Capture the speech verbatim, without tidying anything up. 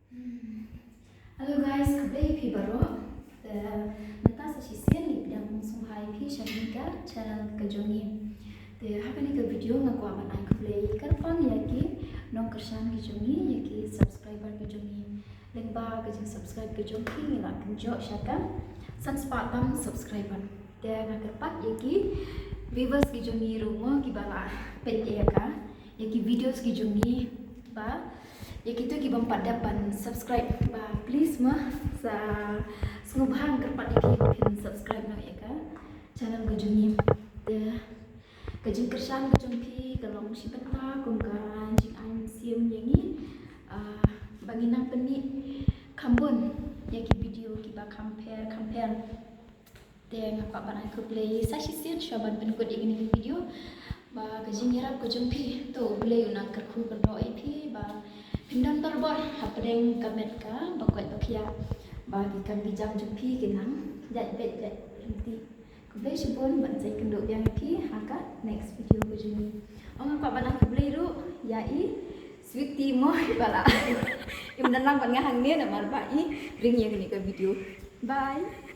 Hello guys, khublei phi baroh. Te mynta sa shisien ngi pdiang sngewbha ïa phi sha kane ka channel ka jong ngi. Te ha kane ka video nga kwah ban ai khublei kyrpang ïa ki nongkyrshan ki jong ngi, ïa ki subscriber ki jong ngi. Lyngba ka jing subscribe ka jong phi ngi la kynjoh sha ka san spah tam subscriber. Te nga kyrpad ïa ki viewers ki jong ngi ruh mo kiba la peit ïa ka, ïa ki videos ki jong ngi ba ïa kito ki bym pat dep ban subscribe ba please mo sa sngewbha kyrpad ïa phi ba phin subscribe noh ïa ka channel ka jong ngi. Te ka jingkyrshan ka jong phi ka long shi bynta kum ka jingai mynsiem ïa ngi, ah, ba ngin nang pyni kham bun ïa ki video kiba kham pher kham pher. Te nga kwah ban ai khublei sa shisien shuwa ban pynkut ïa kane ka video. Ba ka jingïarap ka jong phi to U Blei un nang kyrkhu kyrdoh ïa phi ba phin don barabor hapdeng ka met kaba koit ba khiah. Ba ki kam ki jam jong phi kin nang jait beit jait lynti. Khublei shibun, ban sa ïakynduh biang ïa phi ha ka next video ka jong ngi. Nga kwah ban ai khublei ruh ïa i Sweetie mo ba la im dang lang bad nga hangne namar ba i ring ïa kane ka video. Bye.